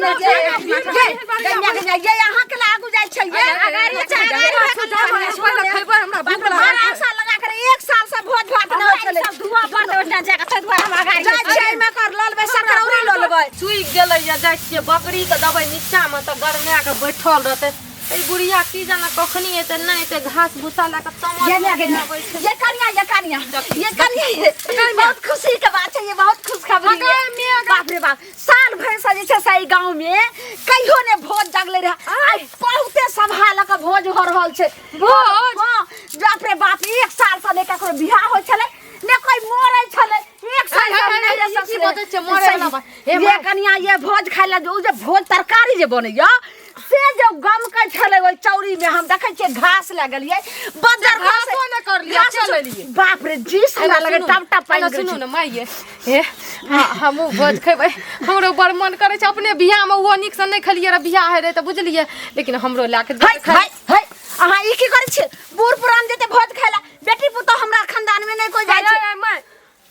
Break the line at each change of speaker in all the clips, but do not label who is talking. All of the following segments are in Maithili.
ने जे ये गन्या गन्या ये अहाँ के लागू जाइ छै ये
अगाड़ी छै
पहिले खैबै हमरा भूख लागल
बड़ा आशा लगा कर एक साल से भोज भात नहि होइ छलै
सब धुआं पर दे ओहिठाम जाके ताहि दुआरे हम अगाड़ी
जाइ छै एहिमे कर लऽ लेबै सकरौरी लऽ लेबै
सुखि गेलैया जाइ छियै बकरीके देबै नीचामे तऽ गरमाए कऽ बैठल रहतै। ई बुढ़िया की जाने कखनी एतै नहि एतै, घास भूसा लए कऽ तमस
ये ये
लगै आबै छै।
ये कनिया ये कनिया ये कनिया ये बहुत खुशी के बात छै, ये बहुत खुशखबरी है। बाप रे बाप, साल भरि से जे छै से एहि गाँव में कहियो ने भोज जगले रहे, आइ बहुते सभा लऽ कऽ भोज हो रहल छै।
भोज?
हाँ, बाप रे बाप, एक साल से ने ककरो बियाह होइ छलै ने कोई मरै छलै, एक साल
हे,
से
हे,
नहि
हे,
रहे
ई की बजै छियै, मरै वाला बात? हे,
ये कनिया ये भोज खाइ लए जे उ जे भोज तरकारी जे बनैया से जे गमकै छलै ओहि चौरी में हम देखै छियै घास लए गेलियै बज्जर घास
घासो नहि करलियै,
घास
चलि एलियै।
बाप रे जी हमरा लगे टप टप पानि
एना
गिरै
सुनू
छै।
ने माइये, हे हाँ, हमहूँ भोज खेबै, हमरो बड़ मन करै छै। अपने बियाहमे ओहो नीकसँ नहि खेलियै रऽ, बियाह होइ रहै तऽ बुझलियै, लेकिन हमरो लए कऽ
है है है अहाँ ई की करै छियै? बूढ़ पुरान जेतै भोज खाइ लए, बेटी पुतोह हमरा खानदान में नहि कोइ जाइ छै।
माय,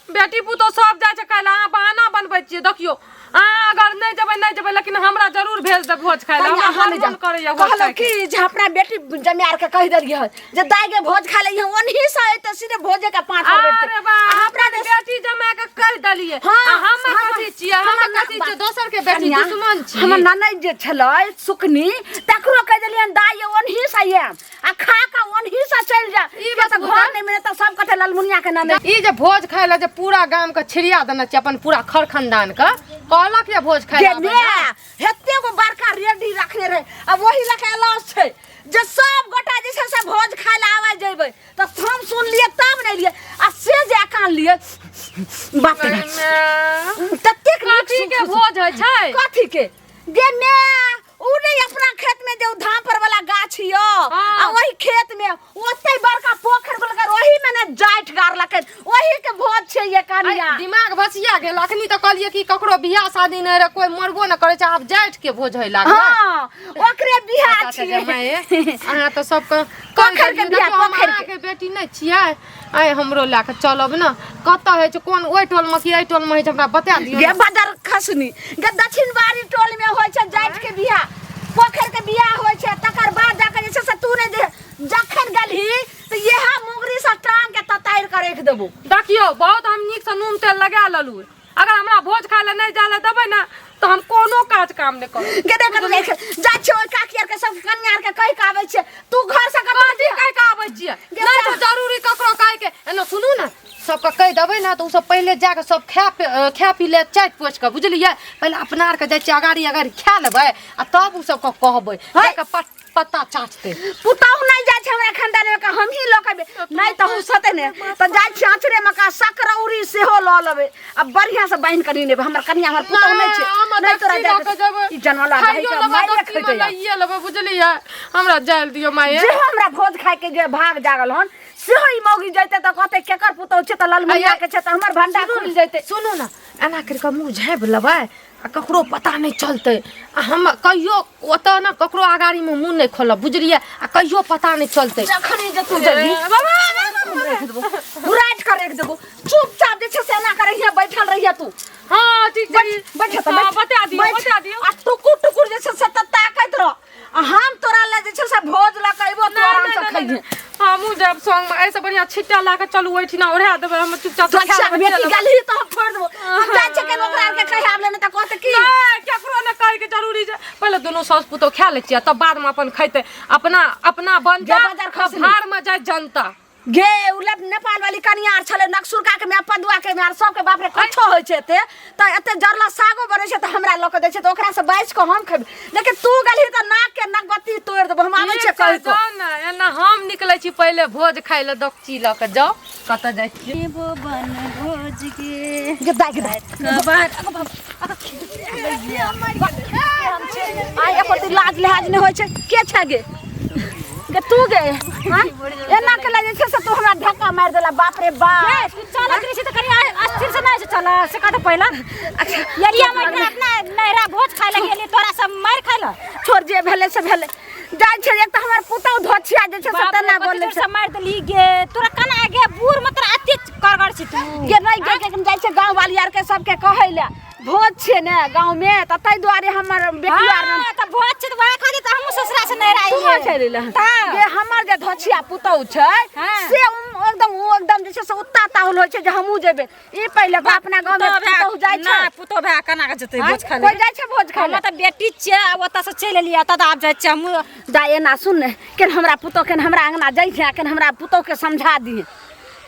बेटी पुतोह सब जाइ छै खाइ लए, अहाँ बहाना बनबै छियै। देखियौ, अहाँ अगर नहि जेबै नहि जेबै, लेकिन हमरा जरूर भेज देब भोज खाइ लए।
कनिया,
हमरा
अहाँ
बड़
नहि
मन
जाउ।
करैया भोज
कहलहुँ
खाइके।
कि जे अपना बेटी जमाएर के कहि देलियै हन जे दाइ गे भोज खाइ लए ओनही से एतै सीधे भोजे के पाँच पर बैठतै।
अरे बा,
अहाँ अपना
अपन बेटी जमा के कहि देलियै।
हाँ,
आ हम कथी छियै? हम कथी छियै? दोसर के बेटी
कनिया,
दुश्मन छी।
हमर ननैद जे छलै सुकनी, तकरो कहि देलियनि दाइ ओनही से आयब आ खा के ओनही से चलि जायब।
ई
किया तऽ
बात
घर नहि मिलत तऽ सब कहतै ललमुनिया के ननैद।
ई जे भोज खाइ लए जे पूरा गाम के छिड़िया देने छियै अपन पूरा खर खानदान के, कहलक ये भोज खाइ
गे
लए आबै
ने
लए?
हेते गो बड़का रेडी रखने रहे, आ वही लऽ के अलाउंस छै जे सब गोटा जे छै से भोज खाइ लए आबै जेबै, तऽ हम सुनलियै तब नहि एलियै, आ से जे अकान लियै बाप रे बाप, ततेक नीक
कथी के
सुख-
भोज होइ छै?
कथी के गे मे, उ नहीं अपना खेत में जे उ धाम पर वाला गाछ यो, आ वही खेत में ओते बड़का पोखर गोलकर ओही में ने जाइठ गाड़लकै, ओही के भोज छै ये कनिया।
अरे, दिमाग भसिया गेल। अखनी तऽ कहलियै कि ककरो बियाह शादी नहि रहै, कोई मरबो नहि करै छै, आब जाइठ के भोज होइ लागलै।
हाँ, ओकरे बियाह
अच्छा,
छियै।
जमाए, अहाँ तऽ सबके
पोखरि के बियाह,
देखियौ, हम
पोखरि के।
अहाँके बेटी नहि छियै? आइ हमरो लए कऽ चलब ने। कतऽ होइ छै, कोन ओहि टोलमे कि एहि टोलमे होइ छै, हमरा बता दियौ
गे
ने।
बदर खसनी गे, दक्षिण बारी टोल में होइ छै जाइत के बियाह, पोखरि के बियाह होइ छै। तकर बाद जाके जे छै से तू नहि दे, जखन गेलही तऽ इएह मुंगरी से टांग के ततारि के राखि देबौ।
देखियौ, बहुत हम नीकसँ नून तेल लगा लेलहुँ, अगर हमरा भोज खाय लए नहि जाय लए देबै ने तऽ हम कोनो काज काम नहि करब।
गे देख देख, जाइ छियै ओहि काकी आरके सब कनिया आरके कहि के आबै छियै, तू घर से कतऽ
कथी कहि के आबै छियै?
गे
नहि तऽ जरूरी ककरो कहि के। एना सुनू ने, सबके कहि देबै ने तऽ ओ सब पहिले जाके सब खा पी ले चाटि पोछि कऽ, बुझलियै? पहिले अपना आरके जाइ छियै अगाड़ी अगाड़ी खा लेबै आ तब ओ सबके कहबै, जाके पत्ता चाटतै।
पुतहु नहि जाइ छै हमरा खानदान में, हमही लऽ के अयबै। नहि तऽ हम सते ने तऽ जाइ छियै आँचरे में का सकरौरी सेहो लऽ लेबै आ बढ़िआँ से बान्हि कऽ नेबै। हमर कनिया हमर पुतहु नहि छै,
हम
नहि तोरा
दक्षिण
जाय
लऽ कऽ जेबै।
ई जनवला दही
खाइयो
के
लेबै,
मारि
दक्षिण
खैतै।
लइए लेबै, बुझलियै? हमरा जाय दियौ माये।
जेहो हमरा भोज खाय के जे भाग जागल हन, सेहो ई मौगी जैते तऽ कहतै केकर पुतहु छै, तऽ ललमुनिया के छै, तऽ हमर भंडा खुलि जैते।
सुनू ने, एना करि कऽ मुँह झाँपि लेबै आ ककरो पता नहि चलतै, आ हम कहियो ओतऽ ने ककरो अगाड़ीमे मुँह नहि खोलब, बुझलियै? आ कहियो पता नहि चलतै।
जखनी जे तू जल्दी राखि देबो, राखि कऽ राखि देबो। चुपचाप जे छै से एना कऽ रहिहे, बैठल रहिहे तू।
हाँ, ठीक छै।
बैठ, बैठ,
हाँ,
बैठ।
बता दियौ,
बैठ।
बता दियौ।
आ टुकुर टुकुर जे छै से तऽ ताकैत रह, आ हम तोरा लए जे छै से भोज लऽ कऽ अयबो, तू
नहि,
आराम
नहि,
से
नहि,
खइहे।
नहि, हमहूँ जायब संगमे, एहिसँ बढ़िआँ छिट्टा लए कऽ चलू, ओहिठिना ओढ़ा देबै, हम चुपचाप से खा
अच्छा
लेबै,
बेटी
चलि लेबै।
गेलही तऽ हम फोड़ि देबो। हम जाइ छियै केनो ओकरा आरके कहि आबले, नहि तऽ कहतै की।
नहि, केकरो नहि कहैके जरूरी छै। पहिले दुनू साउस पुतोह खा लै छियै, तब बादमे अपन खैतै अपना अपना बनता,
गे बाजार खसनी।
भाड़मे जाय जनता।
गे उ नेपाल वाली कनिया आर छलै, नक्सुरका के my, पदुआ के my, सबके बाप रे कछो होइ छै एते, तऽ एते जरला सागो बनै छै तऽ हमरा लऽ कऽ दै छै, तऽ ओकरा से बासि कऽ हम खेबै। लेकिन तू गेलही तऽ नाक के नकबत्ती तोड़ि देबो। हम आबै छियै कहि कऽ।
जाउ ने, एना हम निकलै छी पहिले भोज खाइ लए, दोकची लऽ कऽ जाउ। कतऽ जाइ छियै?
नेबो बन भोज गे।
गे दाइ, गे दाइ।
कबार।
आइ एको रत्ती लाज लिहाज नहि होइ छै। के छै गे? गे तू गे? हाँ? एना के जे छै से तू हमरा धक्का मारि देला, बाप रे बाप।
तू चलत रहै छै तऽ कनि अस्थिर से नहि छै चल, से कहत पहिला।
अच्छा,
एलियै हम एहिठाम अपना नैहरा भोज खाइ लए गेलियै, तोरा सब मारि खाइ लए।
छोड़, जे भेलै से भेलै। जाइ छै एक तऽ हमर पुतहु धोछिया जे छै से
बाप रे,
तेना
कते
बोलै
जोर
छै।
से मारि देलही गे। तोरा केना गे बूढ़ में तोरा एते करगर छी तू?
गे नहि गे, गे, जाइ छै गाँव वाली आरके सबके कहै लए भोज छै ने गाँव में तऽ ताहि दुआरे हमर बेटी आर
हाँ, तऽ भोज छै तऽ वएह खातिर तऽ हमहूँ ससुरा से नहि
तू
रहियै
छै रे
तऽ
जे हमर जे धोछिया पुतहु छै
हाँ।
से एकदम ओ एकदम जे छै से उत्ता ताहुल होइ छै जे हमहूँ जेबै ई पहिले तऽ अपना गाँव में पुतहु जाइ छै
ना पुतहु भए केना कऽ जेतै भोज खाय
कोइ जाइ छै भोज खाय
हमरा तऽ बेटी छियै आ ओतऽ से चलि एलियै एतऽ तऽ आब जाइ छियै हमहूँ
जा एना सुन ने केन हमरा पुतहु केन हमरा अंगना जाइ छै केन हमरा पुतहु के समझा दिहे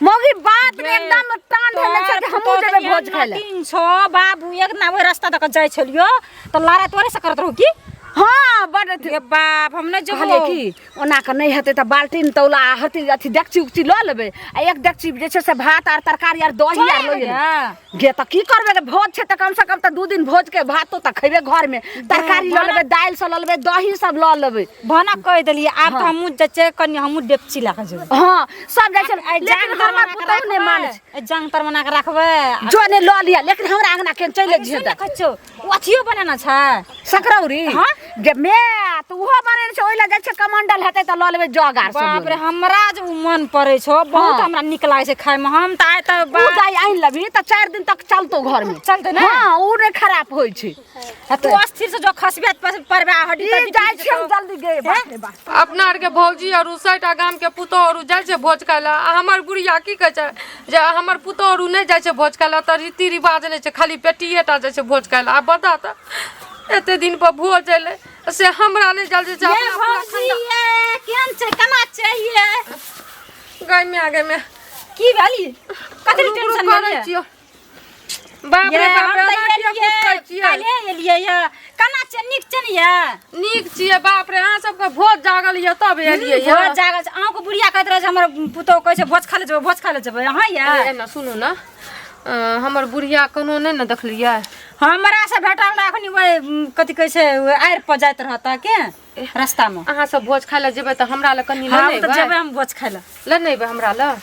मौगी बात में एकदम टान धेने छै जे हमहूँ जेबै भोज खाय लए
तीन छो बाबू एक ना ओहि रास्ता दऽ कऽ जाइ छलियो तऽ लड़ाइ तोरे से करत रहू की
हाँ बड अथी
रे बाप हम नहि जेबो
कहलियै की ओना कऽ नहि हेतै तऽ बाल्टीन तौला आ हथी अथी डेकची उकची लऽ लेबै आ एक डेकची जे छै से भात आर तरकारी आर दही आर लऽ जेबै गे तऽ की करबै गे भोज छै तऽ कम से कम तऽ दू दिन भोज के भातो तऽ खैबे घर में तरकारी लऽ लेबै दालि सब लऽ लेबै दही सब लऽ लेबै
भाना कहि देलियै आब तऽ हमहूँ जाइ छियै कनि हमहूँ डेपची लए कऽ जेबै
हाँ सब जाइ छै
आइ
लेकिन
जांग तर
हमर
बना कऽ
पुतहु नहि मानै
राखबै आइ जांग तर बना कऽ राखबै
छै जो ने लऽ लिअ लेकिन हमरा अंगना के चलि
सुन
जइहे
ने खच्चो ओ अथियो बनेना छै
सकरौरी
हाँ?
गे मे तऽ ओहो बनेने छै ओहि लए जाइ छै कमंडल हेतै तऽ लऽ लेबै जग आर सब
बाप रे हमरा जे उ मन पड़ै छौ बहुत
हाँ।
हमरा नीक लागै छै खायमे हम तऽ आइ तऽ
उ दाइ आनि लेबही तऽ 4 दिन तक चलतौ घरमे
चलतै ने?
हाँ उ नहि खराब होइ छै
आ तू अस्थिर से जो खसबे परबे हड्डी
ई
तड्डी
जाइ
टूटि
छै हम
जेतौ।
जल्दी गे बाप रे बाप
अपना आरके भौजी आर साठि गामके पुतोहु आर जाइ छै भोज खाय लए आ हमर बुढ़िया की कहै छै जे हमर पुतोहु आर नहि जाइ छै भोज खाय लए तऽ रीति रिवाज नहि छै खाली बेटिए टा जाइ छै भोज खाय लए आब बता तऽ एते दिन पर भोज एलै से हमरा नहि जायल जाइ छै
ये
अपना पूरा
भौजी ये केहन छै केना छै ये
गाय माय गाय माय
की भेली कथी
रुक रुक
टेंशन
करै
भेलियै
छियौ बाप रे
ये,
बाप
हम
रे
तऽ
एना किया
एलियै,
कुटकै छियै
काल्हे एलियै ये केना छै नीक छै ने ये
नीक छियै बाप रे अहाँ सबके भोज जागल यऽ तब एलियै यऽ
भोज जागल छै अहूँके बुढ़िया कहैत रहै छै हमर पुतोहु कहै छै भोज खा ले जेबै भोज खा ले जेबै अहाँ ये
एना सुनू ने हमर बुढ़िया कोनो नहि ने देखलियै
हमरा से भेटल रहै अखनी ओहि कथी कहै छै ओहि आड़ि पर जाइत रहता के रास्ता मे
अहाँ सब भोज खाय लए जेबै तऽ हमरा लए कनि
हाँ
लेने
तऽ
एबै
जेबै हम भोज खाय लए
लेने एबै हमरा लए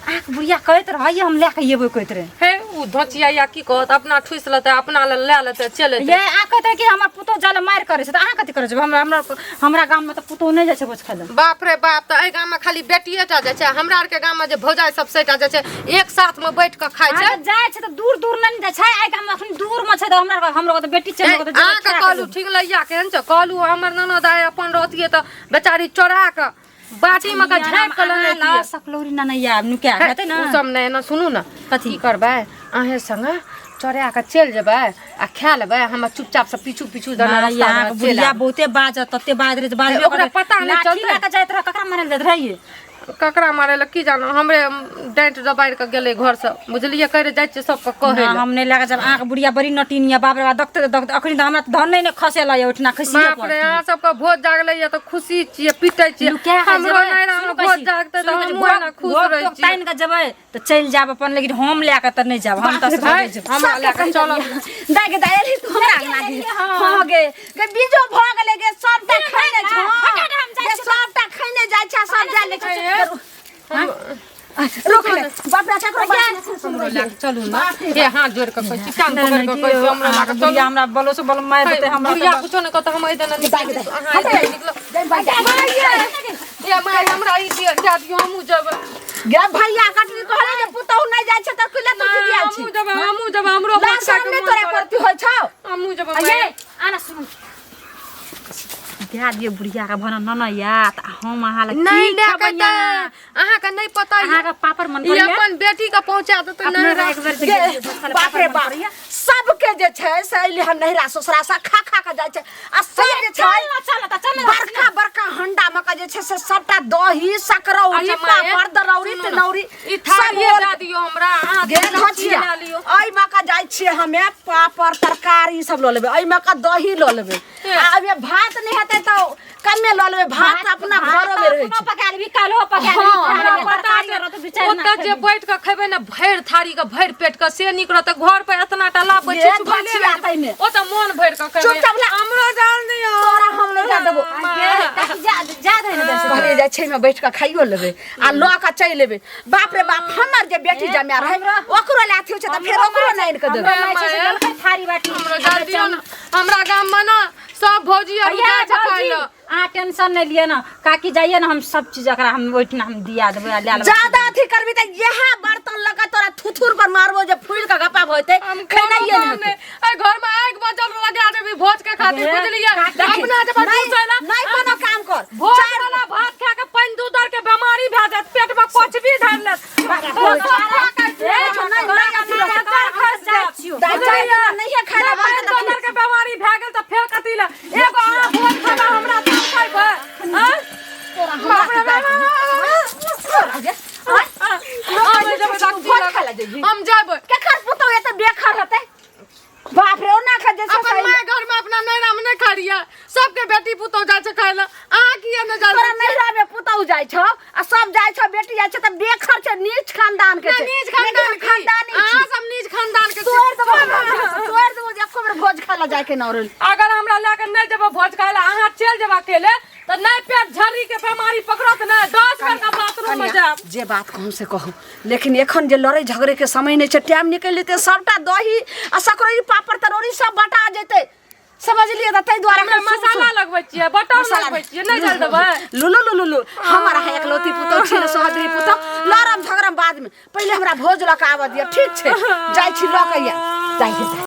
अहाँके बुढ़िया कहैत रहै हम लए कऽ एबै कहैत रहै
हे उ धोचिया या की कहत अपना ठुसि लेतै अपना लए लए लेतै चलि
ये
एतै
अहाँ कहैत रहै कि हमर पुतोहु जाय लए मारि करै छै तऽ अहाँ कथी करै छै हमरा हमरा हमरा गाममे तऽ पुतोहु नहि जाइ छै भोज खाय लए
बाप रे बाप तऽ एहि गाममे खाली बेटिए टा जाइ छै हमरा आरके गाममे जे भौजाइ सब सैटा जाइ छै एक साथमे बैठ कऽ खाइ छै
अहाँ जाइ छै तऽ दूर दूर नहि ने जाइ छै आइ गाममे अखन दूरमे छै तऽ हमरा हमरो तऽ बेटी छै हमरो तऽ जेबै
अहाँके
खा कऽ
कहलू ठीक लैया केहन छै कहलू हमर ननद आइ अपन रहतियै तऽ बेचारी चोरा कऽ बाटी मे के झाँपि कऽ लेने
ला सकलौरी ना नहीं आब नुका हेतै ना
ओ सब नहि एना सुनू ने
कथी?
की करबै अहें संगे चोरा कऽ चलि जेबै आ खा लेबै हम चुपचाप से पीछू पीछू दना
ना,
रास्ता
यहाँ
मे
के
चलि
बुढ़िया
आयब।
बहुते बाजत तते बाज रहे बाजबे
ओकरा
करतै।
पता नहि
लाठी
चलतै।
लए कऽ जाइत रह ककरा मारल जाइत रहियै
ककरा मारै लए की जानो हमरे डाँटि दबारि कऽ गेलै घरसँ बुझलियै कहि जाइ छियै सबके कहै
ना,
लए
हम नहि लए कऽ जायब अहाँके बुढ़िया बड़ी नटीन यऽ बाप रे बाप देखते तऽ देखते अखनी तऽ हमरा तऽ धन नहि ने खसेला यऽ ओहिठिना खसिए
बाप रे अहाँ सबके भोज जागलै यऽ तऽ खुशी छियै पिटै छियै
लुका कऽ
हमरो
जेबै,
नैहरामे
सुनू
भोज
कहै छी,
जागतै तऽ
सुनू कहै छी,
हमहूँ एना खुश
भोग
रहै
तोग
छियै
तानि कऽ जेबै तऽ चलि जायब अपन लेकिन हम लए कऽ तऽ नहि जायब हम तऽ
भाइ,
असगरे जेबै
हमरा लए कऽ चलब
दाइ गे दाइ एलही तू हमरा अंगना गे हँ गे गे बीजो भऽ गेलै गे सबटा खैने छै
हटा, हम जाइ
गे
छी।
सबटा खैने जाइ छै सब जाइ ले छै
हम
रोक ले बाप रे ककरो बात नहि
हमरो लए कऽ चलू ने हे हाथ जोड़ि कऽ कहै छी टांग पकड़ि कऽ कहै छी हमरा लए कऽ चलू
बुढ़िया हमरा बलो से बल मारि देतै हमरा
बुढ़िया कुछो नहि कहतै हम एहि दने निकलि जेतौ, अहाँ एहि दने निकलू ये माय हमरा ई दिअ दए दियौ हमहूँ जेबै
गे भैया कटनी कहले जे पुतहु नहि जाइ छै तऽ किला तू जिदिया छी
हमहूँ जेबै हमहूँ जेबै हमरो
लाज
बच्चा
शरम
के
नहि
मोन
तोरा
करत।
करती होइ छौ
हमहूँ जेबै
ये
माय
आना सुनू दए दियौ बुढ़िया के भन न यात आ हम अहाँ लग
नहि
की
लए
खेबै
के तऽ अहाँके नहि पता यऽ।
अहाँके पापड़ मन
ई
पड़ैया
अपन बेटी के पहुंचा देतै
अपना
नहि
एक बेर
गे,
गेलियै भोज खाय लए,
बाप रे
पापड़ मन
बाप
पड़ैया।
सबके जे छै से अइले हन नैहरा ससुरा से खा खा के जाइ छै आ सब जे छै
चल ना चल ना चल ना
बड़का बड़का हंडा में के जे छै से सबटा दही सकरौरी
अच्छा, माय,
पापड़ दरौरी
सुनू ने,
तिनौरी
ई
सब
थारिये
ओल
दए दियौ हमरा अहाँ
गे
तीन
धोचिया
लए लियौ
एहिमे के जाइ छियै हमे पापड़ तरकारी सब लऽ लेबै एहिमे के दही लऽ लेबै आ एहिमे भात नहि हेतै तऽ कमे लऽ लेबै भात अपना घरो में रहै
अपनो
छै
पका लेबी काल्हो पका लेबी
हाँ,
खा
हमरा
लेबी,
पता
तरकारी
छै
रहत दू चारि
ओतऽ जे बैठ कऽ खेबै ने भरि थारी के भरि पेट के से नीक रहतै घर पर एतना टा लाबै
ये
छी चुभले
धोचिया ताहिमे।
ओतऽ मोन भरि कऽ खेबै
चुपचाप ला।
हमरो जान दियौ
तोरा हम नहि दए देबो
काकी जा जा दे ने दे
घरे जाइ छै मे बैठ कऽ खाइयो लेबै आ लऽ कऽ चलि एबै बाप रे बाप हमर जे बेटी जमाए रहै ओकरो लए अथी होइ छै तऽ फेर ओकरो नहि आनि कऽ देबै
हमरा माय छै से देलकै थारी बाटी
हमरो जान दियौ ने हमरा गाम मे ने सब भौजी आर
भैया
जाइ छै खाय
भौजी
लए
अहाँ टेंशन नहि लिअ ने काकी जाइए ने हम सब चीज एकरा हम ओहिठिना हम दिया देबै आ लए लेबै
ज्यादा अथी करबी तऽ इएह बर्तन लऽ कऽ तोरा थुथुर पर मारबो जे फूलि कऽ गपा खराब होते,
हम
खेनाइए
कोनो
नहि
काम
होतै।
नहि। एहि घर में आगि बजल लगा देबी भोज के खातिर, बुझलियै?
देखी,
अपना जब
नहि
चूसैला
नहि कोनो काम कर।
भोज वाला भात खा के पानि दूध आर के बीमारी भए जायत, पेट में कुछ भी धरि लेत। के बीमारी भए गेल तऽ फेर कथी लए एगो अहाँ भोज खेबै, हमरा तब खेबै? आँय? हम जेबै।
केकर पुतहु एते बेखर हेतै? बाप रे, ओना खा जे
अपन माय घर में, अपना नैहरा में नहीं खाड़िया? सबके बेटी पुतहु जाइ छै खाय लए, अहाँ किया नहि जाइ?
तोरा नैहरा में पुतहु जाइ छौ आ सब जाइ छौ, बेटी जाइ छै तऽ बेखर छै, नीच खानदान के छै।
नीच खानदान
लेकिन हम खानदानी छी।
अहाँ सब नीच खानदान के छी।
तोड़ देबो, तोड़ देबो जे एको बेर भोज खाय लए जाय के न रहल।
अगर हमरा लए के नहि जेबै भोज खाय लए, अहाँ चलि जेबै अकेले, तऽ नहि पेट झर्री के बीमारी पकड़त ने, 10 बेर का बाथरूम में जायब।
जे बात कहूँ से कहू, लेकिन एखन जे लड़ै झगड़े के समय नहि छै। टाइम निकलि जेतै, सबटा दही आ सकरौरी, पापड़, तरोरी सब बटा जेतै, समझलियै? तऽ ताहि दुआरे
हमरा
एखन सुन-
मसाला लगबै छियै, बटर
मसाला
लगबै छियै, नहि जल देबै?
लुलु लुलु लु, हमर अहाँ एकलौती पुतहु छी ने, सोहदरी पुतहु। लड़म झगड़म बादमे, पहिले हमरा भोज लऽ कऽ आबऽ दिअ। ठीक छै, जाइ छी लऽ कऽ। या जाइ छी।